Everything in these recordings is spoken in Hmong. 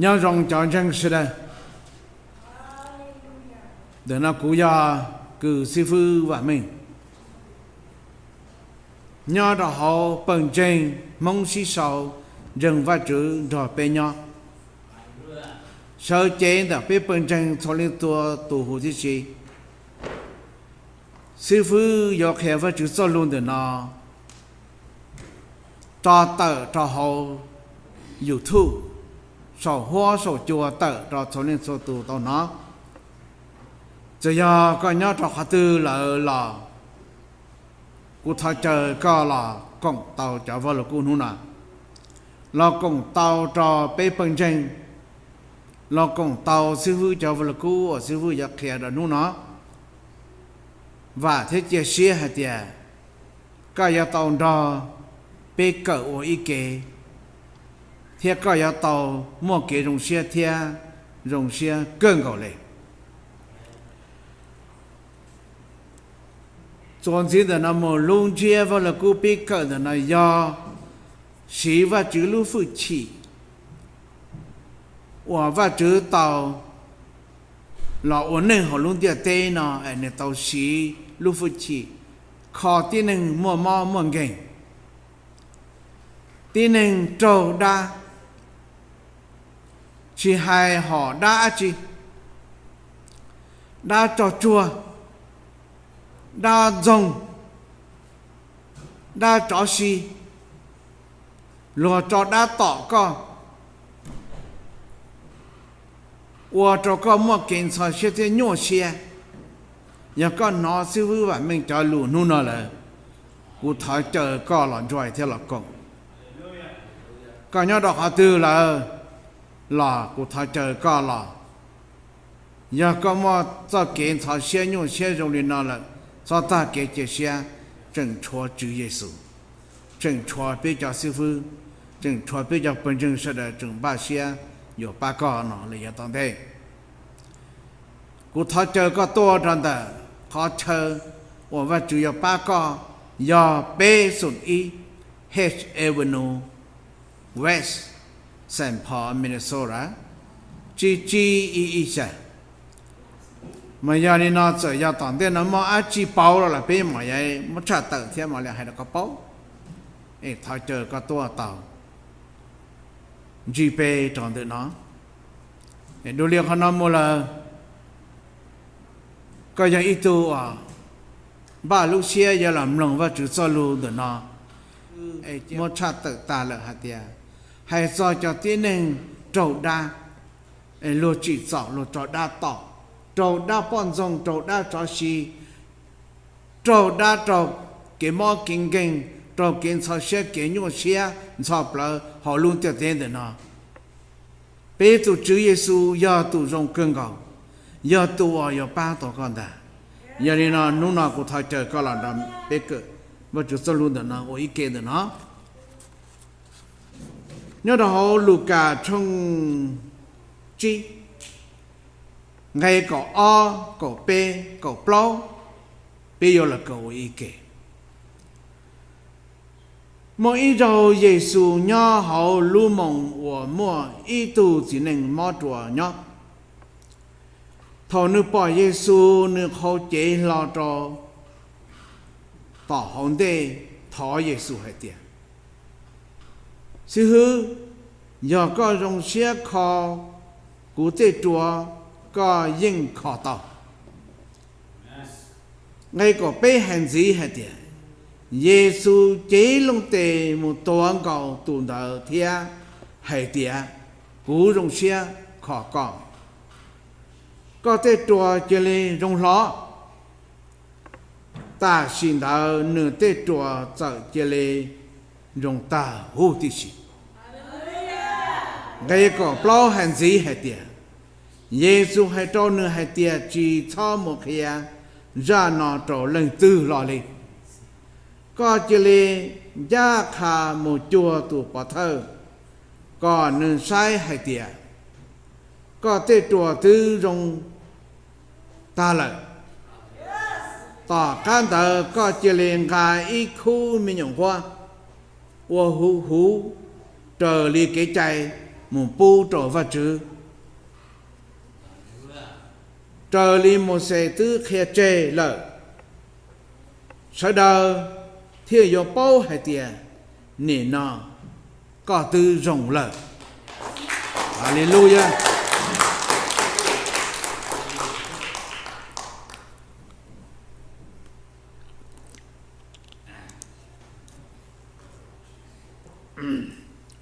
Nyob zoo cov ntseeg sawv daws. Ntawm no kuv yog kws xib fwb Vam Meej, nyob rau hauv pawg ntseeg Hmoob sib sau ntseeg Vajtswv nrog peb nyob. Sawv cev ntawm peb pawg ntseeg txhua leej txhua tus huv tib si, xib fwb yuav qhia Vajtswv txoj lug ntawm no tso tawm rau hauv YouTube saum huab saum cua tawm rau txhua leej txhua tus tau hnov. Txawm yog koj nyob rau qhov twg lawm los kuv thov caw koj los koom tau cov vaj lug kub hnub no, los koom tau rau peb pawg ntseeg, los koom tau xib fwb cov vaj lug kub uas xib fwb yuav qhia rau hnub no. Vam thiab cia siab hais tias koj yuav tau nrog peb kawm ua ib ke, thiab koj yuav tau muaj kev zoo siab thiab zoo siab kawg nkaus li. Txuas ntxiv ntawm no mus, lub ntsiab vaj lug kub pib kawm ntawm no yog siv Vajtswv lub hwj chim uas Vajtswv tau los ua neej hauv lub ntiaj teb no es nws tau siv lub hwj chim kho tib neeg muaj mob muaj nkeeg, tib neeg raug dab, tsis hais hom dab dab tsi, dab tsog tsuag, dab ntxoog, dab tsov si, luag tso dab tom koj, ua rau koj muaj kev ntxhov siab thiab nyuaj siab. Yog koj hnov xib fwb Vam Meej cov lus hnub no lawm, kuv thov caw koj los ntsuai thiab los koom. Koj nyob rau qhov twg lawm los kuv thov caw koj los. Yog koj muaj txoj kev ntxhov siab nyuaj siab zoo li no lawm, txhob tag kev cia siab, tseem tshuav Tswv Yexus, tseem tshuav peb cov xib fwb, tseem tshuav peb cov pawg ntseeg sawv daws tseem npaj siab yuav pab koj no li yav tom ntej. Kuv thov caw koj tuaj rau ntawm qhov chaw uas Vajtswv yuav pab koj, yog peb xoom ib H Avenue West, Saint Paul, Minnesota, tsib tsib ib ib xya. Mas yog li no txawm yog tom ntej no muaj dab tsi pauv los peb mam li muab tshaj tawm thiab mam li hais rau koj paub. Es thov caw koj tuaj tau ntsib peb rau ntawm no. Dua li qhov no mus lawm, koj yog ib tug uas npaj lub siab yuav los mloog Vajtswv txoj lus ntawm no, muab tshaj tawm tas lawm hais tias, hais txog cov tib neeg raug dab, luag tsim txom, luag raug dab tom, raug dab poj ntxoog, raug dab tsov si, raug dab, raug kev mob kev nkeeg, raug kev ntxhov siab kev nyuaj siab ntxhov plawv hauv lub ntiaj teb ntawm no. Peb tus Tswv Yexus yog tus zoo kawg nkaus, yog tus uas yuav pab tau koj ntag. Yog li no hnub no kuv thov caw koj los nrog peb kawm Vajtswv txoj lus ntawm no ua ib ke ntawm no. Nyob rau hauv Lukas tshooj tsib, nqe kaum ob, kaum peb, kaum plaub, peb yuav los kawm ua ib ke. Muaj ib zaug Yexus nyob hauv lub moos uas muaj ib tug txiv neej mob ruas nyob. Thaum nws pom Yexus, nws qhau cev hlo rau tom hauv ntej thov Yexus hais tias, Xib hwb, yog koj zoo siab kho kuv tej ruas, koj yeej kho tau. Nqe kaum peb hais ntxiv hais tias, Yexus cev loo tes mus tuav nkaus tus ntawd thiab hais tias, Kuv zoo siab kho koj, koj tej ruas cia li zoo hlo. Tam sim ntawd nws tej ruas txawm cia li zoo tag huv tib si. Nqe kaum plaub hais ntxiv hais tias, Yexus hais rau nws hais tias, Tsis txhob mus qhia zaj no rau leej twg hlo li. Koj cia li ncaj qha mus cuag tus pov thawj, kom nws saib hais tias koj tej ruas twb zoo tag lawm. Tom qab ntawd koj cia li nqa ib khub me nyuam nquab ua huv huv raws li kev cai, mus pub rau Vajtswv. Raws li Mauxes twb qhia tseg lawm, sawv daws thiaj yuav paub hais tias nim no koj twb zoo lawm. Haleluya.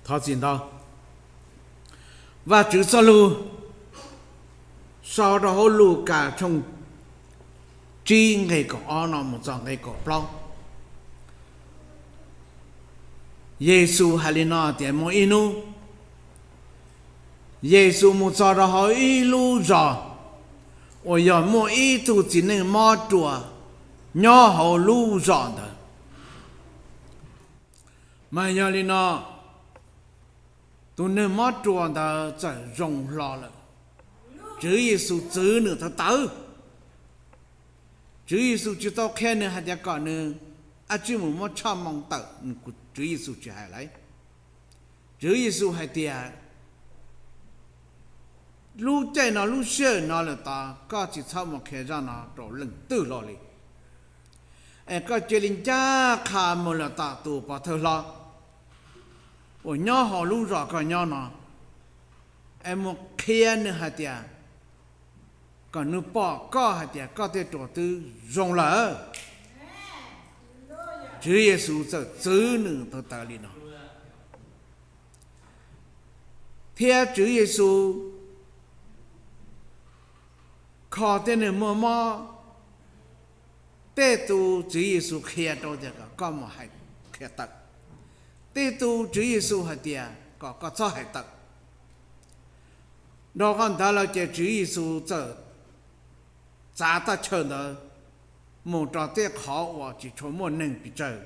Thov txim ntau. Vajtswv txoj lus sau rau hauv Lukas tshooj tsib nqe kaum ob no mus txog nqe kaum plaub. Yexus hais li no tias muaj ib hnub Yexus mus txog rau hauv ib lub zos uas yog muaj ib tug txiv neej mob ruas nyob hauv lub zos ntawd. Mas yog li no, tus neeg mob ruas ntawd txawm zoo hlo lawm. Tswv Yexus txwv nws tawv tawv. Tswv Yexus tsis tau qhia nws hais tias kom nws ab tsi mus muab tshoj moo tawm, Tswv Yexus tsis hais lawm. Tswv Yexus hais tias, lub caij no lub sij hawm no lawm tas koj tsis txhob mus qhia zaj no rau leej twg hlo li, es koj cia li ncaj qha mus lawm tom tus pov thawj hlob uas nyob hauv lub zos koj nyob no, es mus qhia nws hais tias kom nws pom koj hais tias koj tej ruas twb zoo lawm. Tswv Yexus txawm txwv nws tawv tawv li no. Thiab Tswv Yexus kho tej neeg muaj mob, tej tus Tswv Yexus qhia rau tias kom koj mus hais qhia tawm, tej tus Tswv Yexus hais tias kom koj txhob hais tawm. Dhau qhov ntawd lawm ces Tswv Yexus txawm txav teb chaws ntawd mus rau tej qhov uas tsis tshua muaj neeg pes tsawg,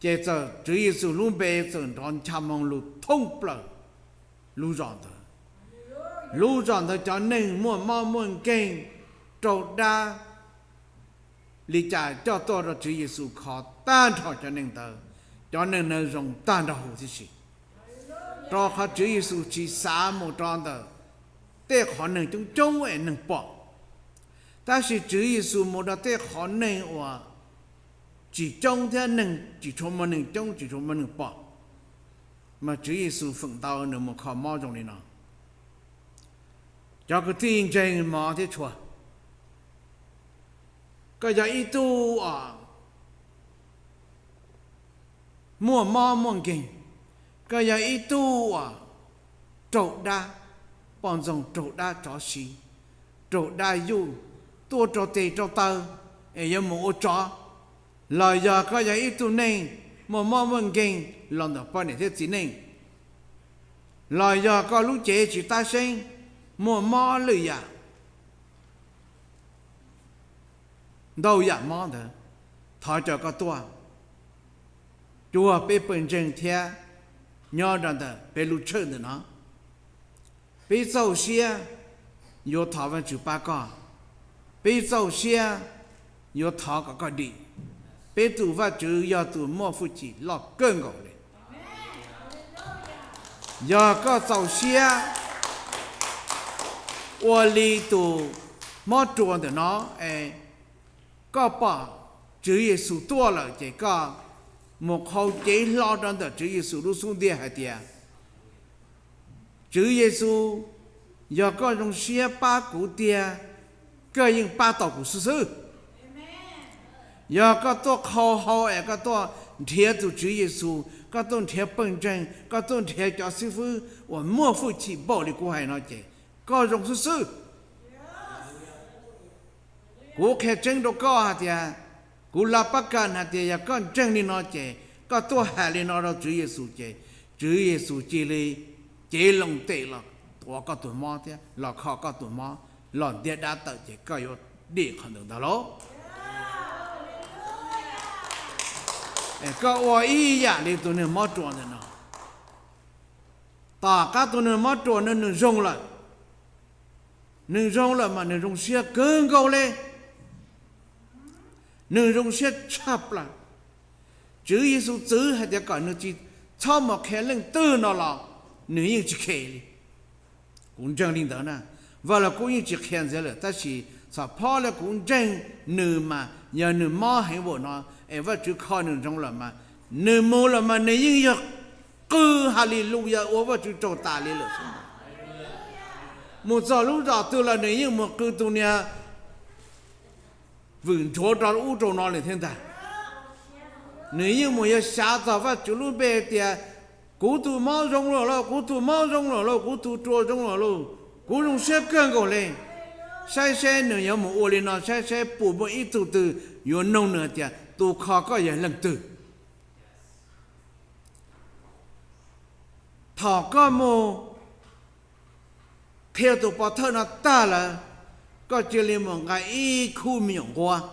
ces txawm Tswv Yexus lub npe txawm nrov ncha moo lug thoob plaws lub zos ntawd. Lub zos ntawd cov neeg muaj mob muaj nkeeg raug dab li cas coj tuaj rau Tswv Yexus kho tag nrho cov neeg ntawd, cov neeg ntawd zoo tag nrho huv tib si. Rau qhov Tswv Yexus tsis xav mus rau ntawm tej qhov neeg coob coob es neeg pom, tab sis Tswv Yexus mus rau tej qhov neeg uas tsis coob thiab neeg tsis tshua muaj neeg coob tsis tshua muaj neeg pom. Mas Tswv Yexus feem ntau nws mus kho mob zoo li no. Cov kwv tij ntseeg hmov thiab tshua, koj yog ib tug uas muaj mob muaj nkeeg, koj yog ib tug uas raug dab, poj ntxoog raug dab tsov siv, raug dab yuj, tuaj raug tes raug taw es yuav mus ua tsov, los yog koj yog ib tug neeg muaj mob muaj nkeeg los ntawm poj niam thiab txiv neej, los yog koj lub cev tsis tab seeb, muaj mob lwm yam, ntau yam mob ntawd, thov caw koj tuaj cuag peb pawg ntseeg thiab nyob rau ntawm peb lub tshawj ntawm no. Peb txaus siab yuav thov Vajtswv pab koj. Peb txaus siab yuav thov kom koj dim. Peb tus Vajtswv yog tus muaj hwj chim loj kawg nkaus li. Yog koj txaus siab ua li tus mob ruas ntawm no es koj pom Tswv Yexus tuaj lawm ces koj mus qhau cev hlo rau ntawm Tswv Yexus lub xub ntiag hais tias, Tswv Yexus, yog koj zoo siab pab kuv tiag, koj yeej pab tau kuv xwb xwb. Yog koj tuaj qhau hau es koj tuaj nrhiav tus Tswv Yexus, koj tuaj nrhiav pawg ntseeg, koj tuaj nrhiav cov xib fwb uas muaj hwj chim npaum li kuv hais no ces koj zoo xwb xwb. Kuv qhia tseeb rau koj hais tias, kuv lab pab kas hais tias yog koj ntseeg li no ces koj tuaj hais li no rau Tswv Yexus ces Tswv Yexus cia li cev loo tes los tuav koj tus mob thiab los kho koj tus mob los ntiab dab tawm ces koj yuav dim qhov ntawd ntag lauj. Koj ua ib yam li tus neeg mob ruas ntawm no. Tom qab tus neeg mob ruas no nws zoo lawm, nws zoo lawm mas nws zoo siab kawg nkaus li, nws zoo siab tshaj plaws. Tswv Yexus txwv hais tias kom nws tsis txhob mus qhia leej twg no los nws yeej tsis khes li. Kuv ntseeg li ntawd na. Vaj Lug Kub yeej tsis qhia ntxiv lawm, tab sis txhom phob li kuv ntseeg nws mas yog nws mob heev npaum no, es Vajtswv kho nws zoo lawm mas, nws mus lawm mas nws yeej yog qw haleluya ua Vajtswv tsaug tas li lawm xwb. Mus txog lub zos twg los nws yeej mus qw tus niag vwm nchuav rau ub rau no li thiab ntag. Nws yeej mus yog xav txog Vajtswv lub npe tias, kuv tus mob zoo lawm lauj, kuv tus mob zoo lawm lauj, kuv tus ruas zoo lawm lauj, kuv zoo siab kawg nkaus li. Saib seb nws yuav mus ua li no saib seb puas muaj ib tug twg yuav noog nws tias, tus kho koj yog leej twg? Thaum koj mus qhia tus pov thawj no tag lawm, koj cia li mus nqa ib khub me nyuam nquab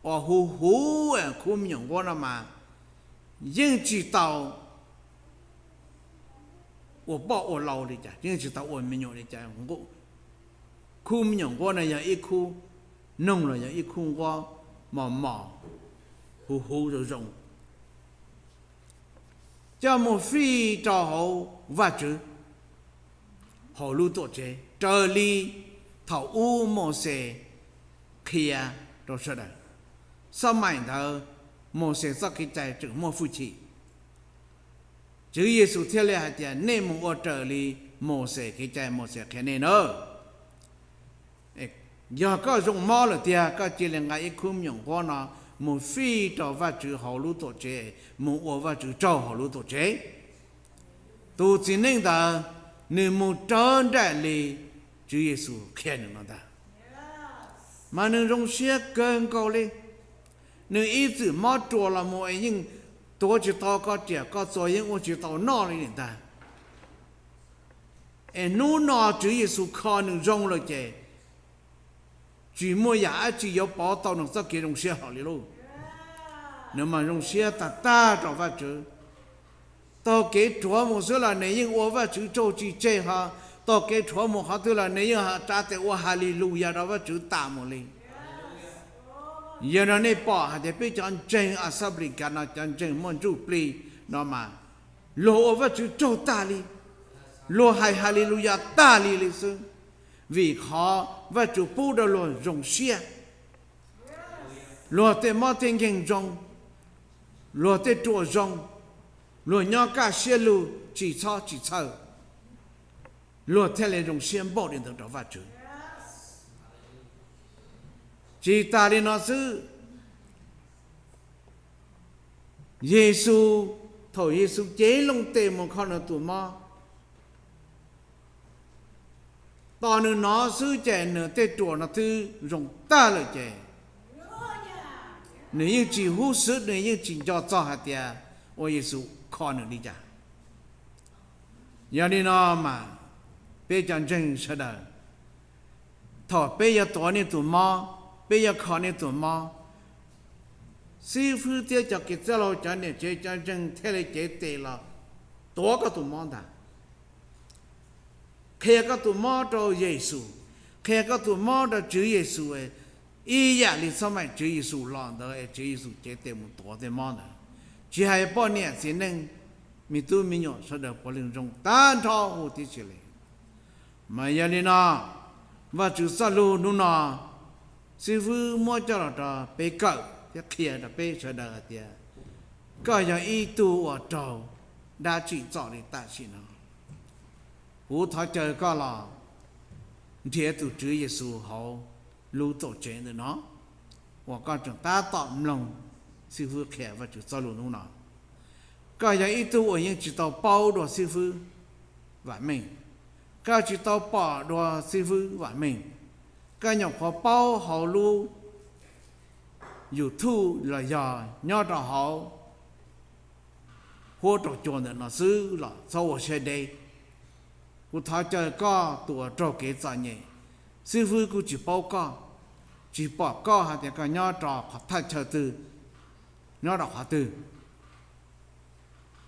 uas huv huv. Khub me nyuam nquab no mas yeej tsis tau ua poj ua lau li cas, yeej tsis tau ua me nyuam li cas. Khub me nyuam nquab no yog ib khub noog los yog ib khub nquab mos mos, huv huv zoo zoo, coj mus fij rau hauv Vajtswv hauv lub tuam tsev raws li thaum ub Mauxes qhia rau sawv daws. Xab maim ntawd Mauxes txoj kev cai tseem muaj hwj chim. Tswv Yexus thiaj li hais tias, nej mus ua raws li Mauxes kev cai Mauxes qhia nej nawb. Yog koj zoo mob lawm tiag, koj cia li nqa ib khub me nyuam nquab no mus fij rau Vajtswv hauv lub tuam tsev, mus ua Vajtswv tsaug hauv lub tuam tsev. Tus txiv neej ntawd, nws mus raws nraim li Tswv Yexus qhia nws no ntag, mas nws zoo siab kawg nkaus li. Nws ib txwm mob ruas los mus es yeej tuav tsis tau koj riam koj txuas, yeej ua tsis tau noj li li ntag. Es hnub no Tswv Yexus kho nws zoo lawm ces tsis muaj yam dab tsi yuav pov tau nws txoj kev zoo siab hlo li lauj. Nws mas zoo siab tag tag rau Vajtswv. Taug kev rhuav mus xwb los nws yeej ua Vajtswv tsaug tsis tseg, ho taug kev rhuav mus qhov twg los nws yeej tsa tes ua Haleluyas rau Vajtswv tas mus li. Yog no nej pom hais tias peb cov ntseeg Assembly of God no, cov ntseeg muaj ntsuj plig no mas, luag ua Vajtswv tsaug tag li, luag hais Haleluyas tag li li xwb, vim qhov Vajtswv pub rau luag zoo siab. Luag tej mob tej nkeeg zoo, luag tej ruam zoo, luag nyob kaj siab lug tsis txhob tsis txhawj, luag thiaj li zoo siab npaum li ntawd rau Vajtswv. Tsis tas li no xwb, Yexus, thaum Yexus cev loo tes mus kho nws tus mob, tos nws hnov xwb ces nws tej ruam no twb zoo tag lawm ces nws yeej tsis hub xwb, nws yeej tsis nco txog hais tias ua Yexus kho nws li cas. Yog li no mas peb cov ntseeg sawv daws, thaum peb yuav tuav nej tus mob, peb yuav kho nej tus mob, xib fwb thiab cov kev txwj laug, cov niam tsev, cov ntseeg thiaj li cev tes los tuav koj tus mob ntag. Qhia koj tus mob rau Yexus, qhia koj tus mob rau Tswv Yexus, ib yam li xab maim Tswv Yexus los ntawd es Tswv Yexus cev tes mus tuav tej mob ntawd. Tsis hais poj niam txiv neej, me tub me nyuam sawv daws puav leej zoo tag nrho huv tib si li. Mas yog li no, Vajtswv txoj lus hnub no, xib fwb muab coj los rau peb kawm thiab qhia rau peb sawv daws hais tias, koj yog ib tug uas raug dab tsi txom li tam sim no? Kuv thov caw koj los nrhiav tus Tswv Yexus hauv lub tuam tsev ntawm no uas koj tseem tab tom mloog xib fwb qhia Vajtswv txoj lus hnub no. Koj yog ib tug uas yeej tsis tau paub dua xib fwb vam meej, koj tsis tau pom dua xib fwb vam meej, koj nyuam qhuav paub hauv lub YouTube los yog nyob rau hauv huab rau cua ntawm no xwb los txhob ua siab deb. Kuv thov caw koj tus uas raug kev txom nyem, xib fwb kuj tsis paub koj, tsis pom koj hais tias koj nyob rau qhov thaj chaw twg, nyob rau qhov twg.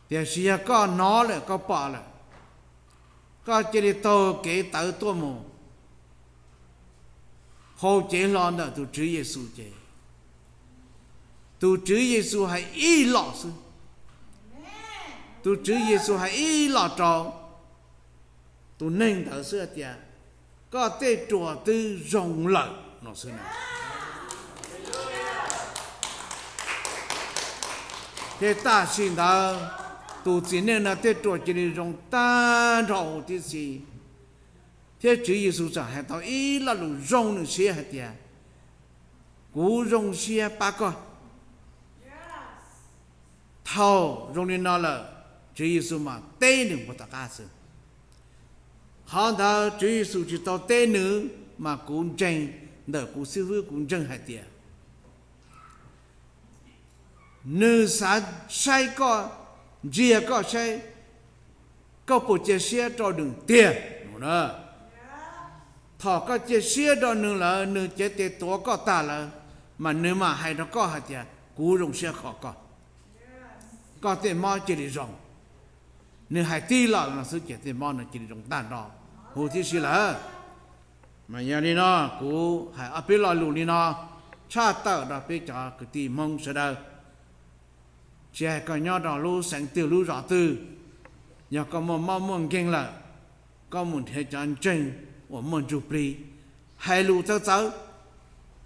Tiam sis yog koj hnov lawm koj pom lawm, koj cia li taug kev tawv tuaj mus hauv cev hlo ntawm tus Tswv Yexus ces tus Tswv Yexus hais ib los xwb, Tus Tswv Yexus hais ib los rau tus neeg ntawd xwb hais tias, koj tej ruas twb zoo lawm no xwb na. Ces tam sim ntawd tus txiv neej no tej ruas cia li zoo tag nrho huv tib si. Thiab Tswv Yexus tseem hais tau ib lo lus zoo nws siab hais tias, kuv zoo siab pab koj. Thaum zoo li no lawm, Tswv Yexus mas teb nws puag tom qab xwb. Qhov ntawd Tswv Yexus tsis tau teb nws, mas kuv ntseeg, ntawm kuv xib fwb kuv ntseeg hais tias nws xav saib koj, ntsia koj saib koj puas cia siab rau nws tiag no na. Thaum koj cia siab rau nws lawm, nws cev tes tuav koj tag lawm, mas nws mam hais rau koj hais tias, kuv zoo siab kho koj, koj tej mob cia li zoo. Nws hais tib los no xwb ces tej mob no cia li zoo tag nrho huv tib si lawm. Mas yog li no, kuv hais ob peb lo lus li no tshaj tawm rau peb cov kwv tij Hmoob sawv daws. Tsis hais koj nyob rau lub xeev twg lub zos twg, yog koj muaj mob muaj nkeeg lawm, koj mus nrhiav cov ntseeg uas muaj ntsuj plig hais lus txawv txawv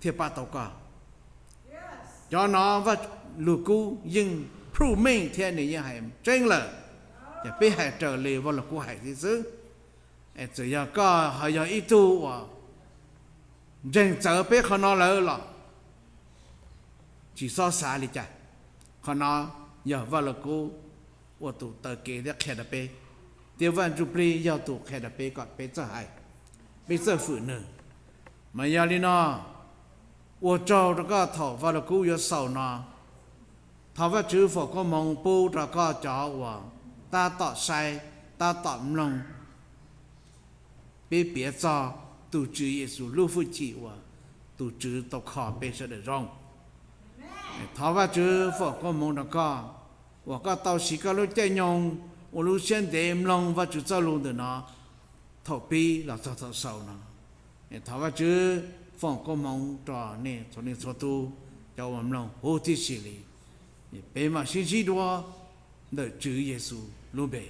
thiaj pab tau koj. Cov no Vaj Lug Kub yeej prove meej thiab nws yeej hais tseeb lawm, ces peb hais raws li Vaj Lug Kub hais thiab xwb. Es txawm yog koj ho yog ib tug uas ntseeg txawv peb qhov no lawm los tsis txhob xav li cas. Qhov no yog Vaj Lug Kub ua tus taw kev thiab qhia rau peb, thiab Vaj Ntsuj Plig yog tus qhia rau peb kom peb txawj hais, peb txawj fwm nws. Mas yog li no, ua tsaug rau koj thaum Vaj Lug Kub yuav xaus no. Thov Vajtswv foom koob hmoov pub rau koj cov uas tab tom saib, tab tom mloog peb piav txog tus Tswv Yexus lub hwj chim uas tus Tswv tau kho peb sawv daws zoo. Thov Vajtswv foom koob hmoov rau koj uas koj tau siv koj lub caij nyoog ua lub siab ntev mloog Vajtswv txoj lus ntawm no thaum pib los txog thaum xaus no. Thov Vajtswv foom koob hmoov rau nej txhua leej txhua tus cov uas mloog huv tib si li. Peb mam sib ntsib dua ntawm Tswv Yexus lub npe.